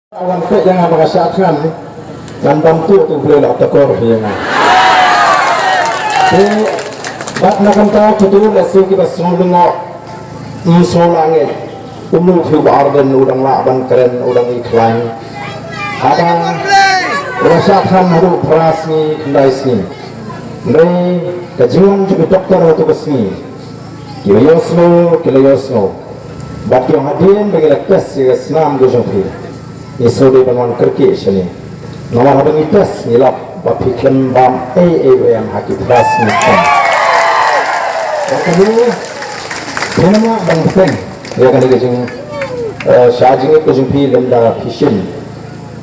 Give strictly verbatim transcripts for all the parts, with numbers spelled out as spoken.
Wan peit ïa nga ba nga shah thngan, ngan bam tuh te U Blei la takor ïa nga. Te bad na kata kito lehse kiba sngewlyngngoh, ym sngewlah ngeit. Kumno u Bah Ardent u dang lah ban kren, u dang ïakhlaiñ. Haba u la shah thngan haduh phra sngi, khyndai sngi. Hynrei ka jingwan jong ki doktor ha tu ka sngi, ki la ïohsngew, ki la ïohsngew. Bad ki ong hadien ba ngi la test ïa ka snam ka jong phi, ngi sngewdei ban wan kyrkieh shane. Namar haba ngi test ngi lap ba phi khlem bam ei ei ruh em ha ki phra sngi khlem. Bad kane phi namar ban bteng ïa kane ka jing, eh, shah jingit ka jong phi lymda phi shim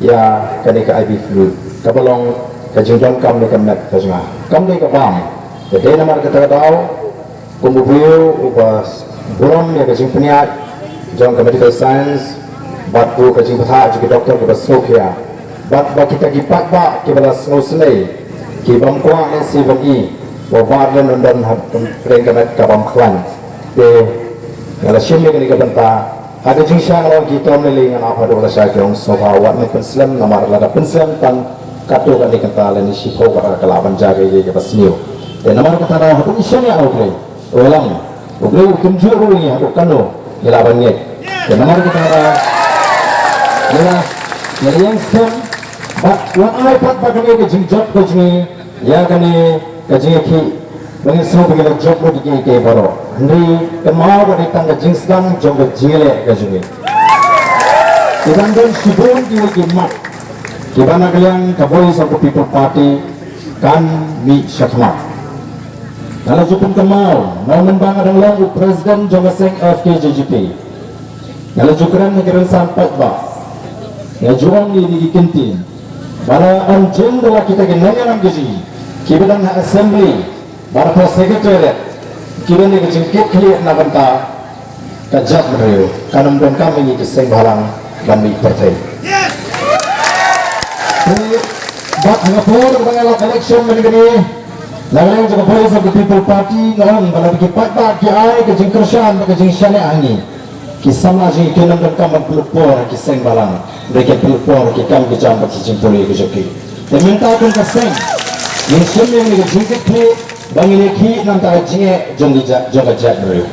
ïa kane ka I V fluid kaba long ka jingdonkam ne ka met ka jong nga. Kam dei ka bam. Te dei namar kata ka daw, kum u briew uba burom ïa ka jingpynïaid jong ka medical science bad ruh ka jingbthah jong ki doktor kiba sngewkhia, bad ba kita ki paidbah kiba la sngewsynei ki bym kwah lehse ban i ba u Bah Ardent un don hapdeng ka met ka bym khlaiñ. Te nga la shim ïa kane ka bynta ha ka jingshah ngalor ki tom lei lei, ngan ap haduh lashai ki ong sngewbha wat nang pynslem, namar lada pynslem tang katto katne kynta lane shiphew kynta ka lah ban jia kaei kaei kaba sniew. Te namar kata da haduh ngi shaniah ha U Blei, u ïalam, U Blei u kynjoh ruh ïa ngi haduh katno ngi lah ban ngeit. Te namar kata da ngi la, ngi la ïeng skhem bad wan ai pat ba kane ka jingjop ka jong ngi ïa kane ka jingïakhih ba ngin sngew ba ngi la jop lut ïa kiei kiei baroh. Hynrei kynmaw ba dei tang ka jingsdang jong ka jingïaleh ka jong ngi. Ki dang don shibun kiwei ki mat kiba na ka liang ka Voice of the People Party kan mih shakhmat. Nga la ju pynkynmaw, nga mynba nga dang long u president jong ka seng F K J G P, nga la ju kren ha ki rynsan paidbah, nga ju ong ïa ki ktien ba la ym jin da la kita ki nongïalam ka jong ngi kiba don ha assembly bad ha secretariat kiba don ïa ka jingkitkhlieh na bynta ka jaitbynriew, kan ym donkam ïa ngi ki seng bhalang ban mih pyrthei. Te bad ha ka por ba nga la election mynne kane, na ka liang jong ka Voice of the People Party nga ong ba lada ki paidbah ki ai ka jingkyrshan bad ka jingshaniah ha ngi, ki samla jong ngi kin ym donkam ban pynlut por ha ki seng bhalang, hynrei kin pynlut por ha ki kam ki jam bad ki jingpule ki jong ki. Te mynta kum ka seng ngin shim ïa kane ka jingkitkhlieh ba ngin ïakhih na ka bynta ka jingeh jong ki jait, jong ka jaitbynriew.